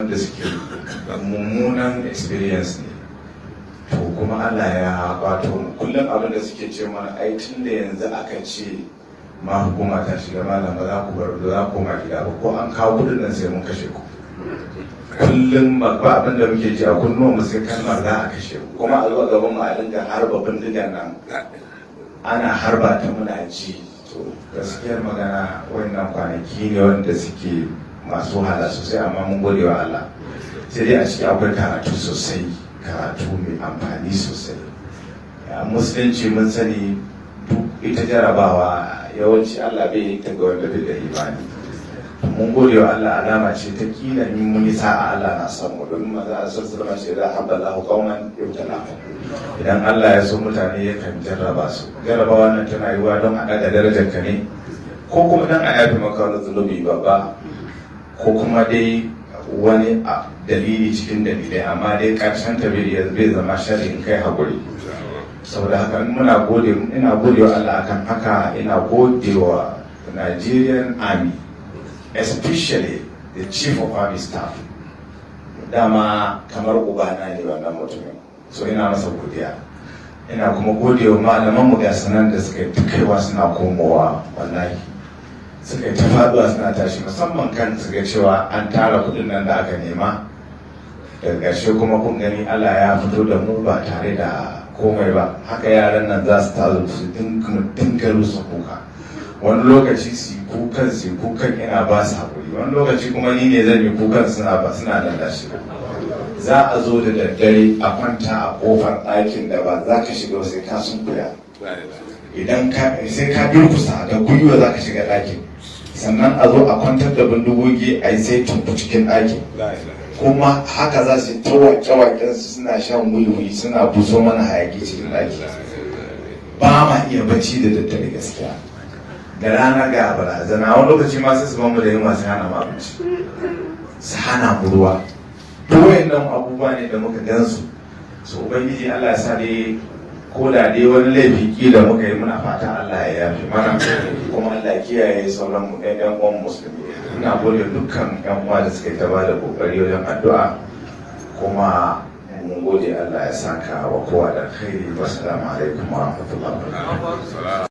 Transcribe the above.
wanda suke mummunan experience ne. To kuma Allah ya kwato mu. Kullum abin da suke ce mana, ai tun da yanzu aka ce ma hukuma ta shiga, malam, ba za ku bar, ba za ku koma gida ba, ko an kawo kudin nan sai mun kashe ku. Kullum ba abin da muke ji a kunnuwan mu sai kalmar za a kashe ku. Kuma a zuwa gaban mu a dinga harba bindigan nan, ana harba ta muna ji. To gaskiyar magana, wannan kwanaki ne wanda suke masu wahala sosai, amma mun gode wa Allah. Sai dai a ciki akwai karatu sosai, karatu mai amfani sosai. A Musulunci mun sani duk ita jarabawa yawanci Allah bai yi ta ga wanda bai da imani. Mun gode wa Allah, alama ce ta kila in mun yi sa'a Allah na son mu, domin manzo Allah sallallahu alaihi wasallam ce إذا أحب الله قوما ابتلاهم. Idan Allah ya so mutane, yakan jarraba su. Jarrabawa nan tana yiwuwa don a daga darajar ka ne, ko kuma dan a yafe maka wani zunubi babba, ko kuma dai wani dalili cikin dalilai, amma dai karshen ta bai zama sharri in kai haƙuri. Saboda haka muna gode, ina gode wa Allah akan haka. Ina gode wa Nigerian Army, especially the Chief of Army Staff. Dama kamar ubana ne wannan mutumin, so ina masa godiya. Ina kuma gode wa malaman mu ga sanan da suka yi ta kaiwa suna komowa, wallahi suka yi ta faduwa suna tashi, musamman kan su ga cewa an tara kudin nan da aka nema. Daga ƙarshe kuma kun gani Allah ya fito da mu ba tare da komai ba. Haka yaran nan za su tazo su dinga rusa kuka. Wani lokaci su yi kukan, su yi kukan, ina ba su haƙuri. Wani lokaci kuma ni ne zan yi kukan, suna ba suna lallashi. Za a zo da daddare a kwanta a kofar ɗakin da ba za ka shiga sai ka sunkuya, idan ka sai ka durkusa da gwiwa za ka shiga ɗakin. Sannan a zo a kwantar da bindigogi, a yi sai tumbu cikin ɗakin. Kuma haka za su yi ta wake-waken su, suna shan wiwi, suna buso mana hayaki cikin ɗaki. Ba ma iya bacci da daddare gaskiya. Da rana ga barazana, wani lokaci ma sai su bamu da yunwa, su hana mu abinci, su hana mu ruwa. Duk wayannan abubuwa ne da muka gansu. So Ubangiji Allah ya sa dai ko da dai wani laifi kila muka yi, muna fata Allah ya yafe mana, kuma Allah ya kiyaye sauran ƴan uwan Musulmi. Ina gode dukkan ƴan uwa da suka yi ta bada kokari wajen addu'a, kuma mun gode. Allah ya saka wa kowa da alkhairi. Wassalamu alaikum wa rahmatullahi wa barakatuh.